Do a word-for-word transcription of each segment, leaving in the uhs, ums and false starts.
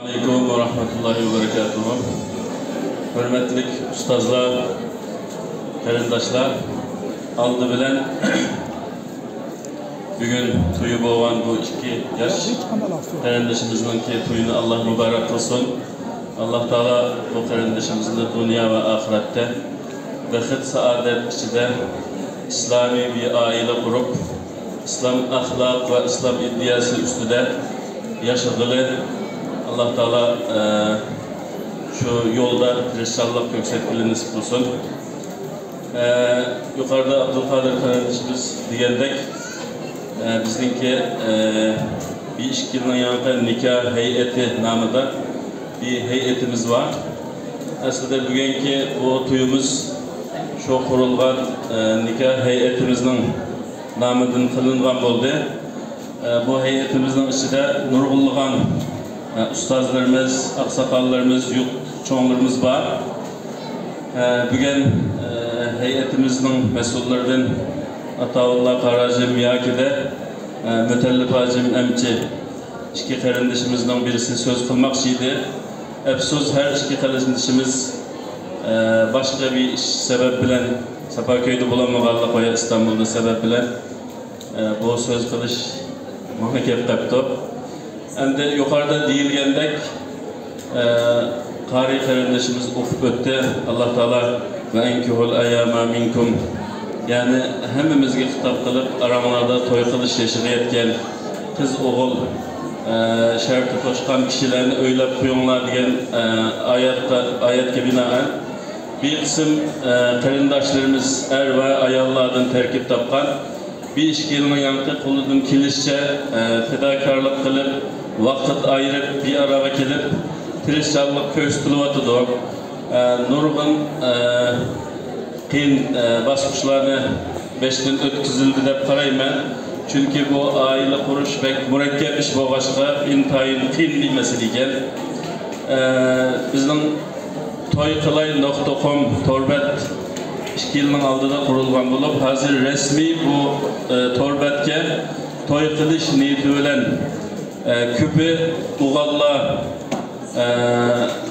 ئەلەيكۇم ۋە رەھمەتۇللاھى ۋە بەرىكاتۇھۇ. ھۆرمەتلىك ئۇستازلار، قېرىنداشلار، ئالدى بىلەن بۈگۈن تويى بولغان بۇ ئىككى ياش قېرىندىشىمىزنىڭكى تويىنى ئاللا مۇبارەك قىلسۇن. ئاللا تائالا بۇ قېرىندىشىمىزنى دۇنيا ۋە ئاخىرەتتە بەخت-سائادەت ئىچىدە ئىسلامىي بىر ئائىلە قۇرۇپ، ئىسلام ئەخلاق ۋە ئىسلام ئىدىيەسى ئۈستىدە ياشىغىلى، ئاللا تائالا، ئە، شۇ يولدا تىرىشچانلىق كۆرسەتكىلى نېسىپ قىلسۇن. ئە، يۇقىرىدا ئابدۇلقادىر قېرىندىشىمىز دېگەندەك، ئە، بىزنىڭكى، ئە، بىر ئىككى يىلنىڭ ياڭقى نىكاھ ھەيئىتى نامىدا بىر ھەيئىتىمىز بار. ئەسلىدە بۈگۈنكى بۇ تويىمىز شۇ قۇرۇلغان، ئە، نىكاھ ھەيئىتىمىزنىڭ نامىدىن قىلىنغان بولدى. ئە، بۇ ھەيئىتىمىزنىڭ ئىچىدە نۇرغۇنلىغان، ئە، ئۇستازلىرىمىز، ئاقساقاللىرىمىز، يۇرت چوڭلىرىمىز بار. ئە، بۈگۈن، ئە، ھەيئىتىمىزنىڭ مەسئۇللىرىدىن ئاتاۋۇللا قاراجىم ياكى-دە، ئە، مۇتەللىپ ھاجىم ئەمچى ئىككى قېرىندىشىمىزنىڭ بىرسى سۆز قىلماقچى ئىدى. ئەپسۇس، ھەر ئىككى قېرىندىشىمىز، ئە، باشقا بىر ئىش سەۋەب بىلەن ساپاكۆيدە بولالمىغانلىقى ۋە ئىستانبۇلدا سەۋەب بىلەن، ئە، بۇ سۆز قىلىش ماڭا كەپ قاپتۇ. ئەمدى يۇقىرىدا دېيىلگەندەك، ئە، قارىي قېرىندىشىمىز ئوقۇپ ئۆتتى. ئاللا تائالا ۋە ئەنكىھۇل ئەيامە مىنكۇم، يەنى ھەممىمىزگە خىتاب قىلىپ، ئاراڭلاردا توي قىلىش يېشىغا يەتكەن قىز-ئوغۇل، ئە، شەرتى توشقان كىشىلەرنى ئۆيلەپ قويۇڭلار دېگەن، ئە، ئايەتكە، ئايەتكە بىنائەن، بىر قىسىم، ئە، قېرىنداشلىرىمىز ئەر ۋە ئاياللاردىن تەركىب تاپقان، بىر ئىككى يىلنىڭ ياڭقى قولىدىن كېلىشىچە، ئە، پىداكارلىق قىلىپ، ۋاقىت ئايرىپ، بىر ئاراغا كېلىپ، تىرىشچانلىق كۆرسىتىلىۋاتىدۇ. ئە، نۇرغۇن، ئە، قىيىن، ئە، باسقۇچلارنى بېشىدىن ئۆتكۈزۈلدى دەپ قارايمەن. چۈنكى بۇ ئائىلە قۇرۇش بەك مۇرەككەپ ئىش بولغاچقا، ئىنتايىن قىيىن بىر مەسىلە ئىكەن. ئە، بىزنىڭ توي قىلاي نۇقتا كوم تور بەت ئىككى يىلنىڭ ئالدىدا قۇرۇلغان بولۇپ، ھازىر رەسمىي بۇ، ئە، تور بەتكە توي قىلىش نىيىتى بىلەن، ئە، كۆپى ئوغۇللار، ئە،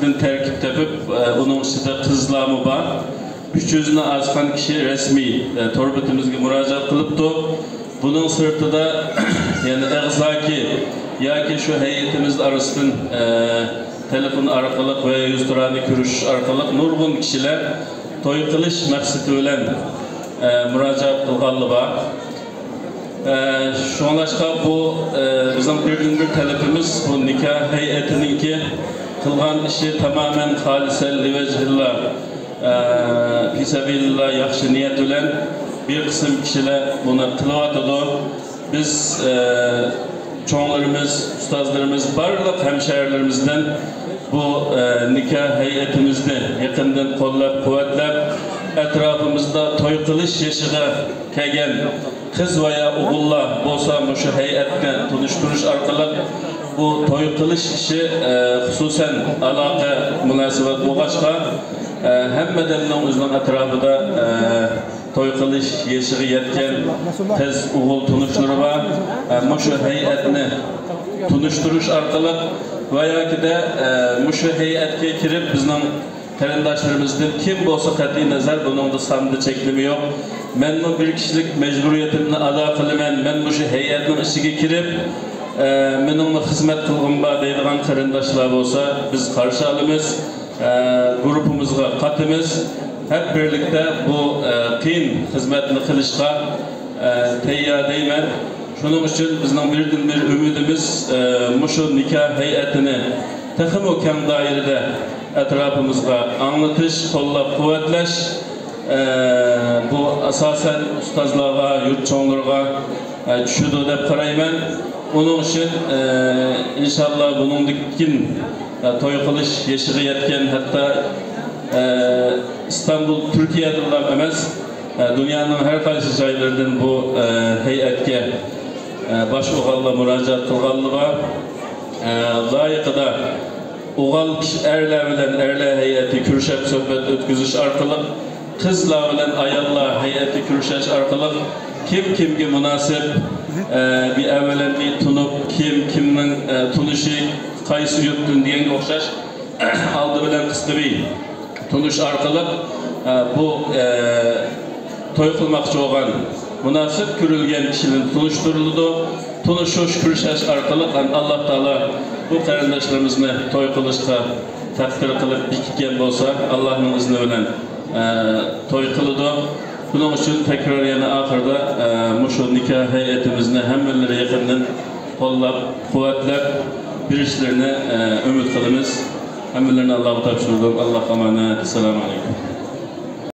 دىن تەركىب تېپىپ، ئە، ئۇنىڭ ئىچىدە قىزلارمۇ بار. ئۈچ يۈزنى ئاشقان كىشى رەسمىي، ئە، تور بېتىمىزگە مۇراجىئەت قىلىپتۇ. بۇنىڭ سىرتىدا يەنە ئەغزاكى ياكى شۇ ھەيئىتىمىز ئارىسىدىن، ئە، تېلېفون ئارقىلىق ۋە يۈزتۇرانە كۆرۈشۈش ئارقىلىق نۇرغۇن كىشىلەر توي قىلىش مەقسىتى بىلەن، ئە، مۇراجىئەت قىلغانلار بار. ئە، شۇڭلاشقا بۇ، ئە، بىزنىڭ بىردىنبىر تەلىپىمىز، بۇ نىكاھ ھەيئىتىنىڭكى قىلغان ئىشى تامامەن خالىسەن لىۋەجھىللا، ئە، پىسەبىلىللا، ياخشى نىيەت بىلەن بىر قىسىم كىشىلەر بۇنى قىلىۋاتىدۇ. بىز، ئە، چوڭلىرىمىز، ئۇستازلىرىمىز، بارلىق ھەمشەھەرلىرىمىزدىن بۇ، ئە، نىكاھ ھەيئىتىمىزنى يېقىندىن قوللاپ-قۇۋۋەتلەپ، ئەتراپىمىزدا توي قىلىش يېشىغا كەلگەن قىز ۋە يا ئوغۇللار بولسا مۇشۇ ھەيئەتنى تونۇشتۇرۇش ئارقىلىق بۇ توي قىلىش ئىشى، ئە، خۇسۇسەن ئالاقە مۇناسىۋەت بولغاچقا، ئە، ھەممە ئادەمنىڭ ئۆزىنىڭ ئەتراپىدا، ئە، توي قىلىش يېشىغا يەتكەن قىز ئوغۇل تونۇشلىرى بار. ئە، مۇشۇ ھەيئەتنى تونۇشتۇرۇش ئارقىلىق ۋە ياكى-دە، ئە، مۇشۇ ھەيئەتكە كىرىپ بىزنىڭ قېرىنداشلىرىمىزدىن كىم بولسا قەتئىي نەزەر، بۇنىڭدا ساندا چەكلىمە يوق. مەنمۇ بىر كىشىلىك مەجبۇرىيىتىمنى ئادا قىلىمەن، مەن مۇشۇ ھەيئەتنىڭ ئىچىگە كىرىپ، ئە، مېنىڭمۇ خىزمەت قىلغۇم بار دەيدىغان قېرىنداشلار بولسا بىز قارشى ئالىمىز، ئە، گۇرۇپپىمىزغا قاتىمىز. ھەم بىرلىكتە بۇ، ئە، قىيىن خىزمەتنى قىلىشقا، ئە، تەييار دەيمەن. شۇنىڭ ئۈچۈن بىزنىڭ بىردىنبىر ئۈمىدىمىز، ئە، مۇشۇ نىكاھ ھەيئەتىنى تېخىمۇ كەڭ دائىرىدە ئەتراپىمىزغا ئاڭلىتىش، قوللاپ-قۇۋۋەتلەش، ئە، بۇ ئاساسەن ئۇستازلارغا، يۇرت چوڭلىرىغا، ئە، چۈشىدۇ دەپ قارايمەن. ئۇنىڭ ئۈچۈن، ئە، ئىنشاللا بۇنىڭدىن كېيىن، ئە، توي قىلىش يېشىغا يەتكەن، ھەتتا، ئە، ئىستانبۇل، تۈركىيەدىنلا ئەمەس، ئە، دۇنيانىڭ ھەر قايسى جايلىرىدىن بۇ، ئە، ھەيئەتكە، ئە، باش ئوغۇللار مۇراجىئەت قىلغانلىقى، ئە، لايىقىدا ئوغۇل كىشى ئەرلەر بىلەن ئەرلەر ھەيئىتى كۆرۈشۈپ سۆھبەت ئۆتكۈزۈش ئارقىلىق، قىزلار بىلەن ئاياللار ھەيئىتى كۆرۈشۈش ئارقىلىق كىم كىمگە مۇناسىپ، ئە، بىر ئەۋۋەلەن بىر تونۇپ، كىم كىمنىڭ، ئە، تونۇشى، قايسى يۇرتتىن دېگەنگە ئوخشاش، ئالدى بىلەن قىسقا بىر تونۇش ئارقىلىق، ئە، بۇ، ئە، توي قىلماقچى بولغان مۇناسىپ كۆرۈلگەن كىشىلەر تونۇشتۇرۇلىدۇ. تونۇشۇش، كۆرۈشۈش ئارقىلىق، ئاللا تائالا بۇ قېرىنداشلىرىمىزنى توي قىلىشقا تەقدىر قىلىپ بېكىتكەن بولسا، ئاللانىڭ ئىزنى بىلەن، ئە، توي قىلىدۇ. بۇنىڭ ئۈچۈن تەكرار يەنە ئاخىرىدا، ئە، مۇشۇ نىكاھ ھەيئىتىمىزنى ھەممىلىرى يېقىندىن قوللاپ، قۇۋۋەتلەپ بېرىشلىرىنى، ئە، ئۈمىد قىلىمىز. ھەممىلىرىنى ئاللاغا تاپشۇردۇم. ئاللاغا ئامانەت. ئەسسالامۇ ئەلەيكۇم.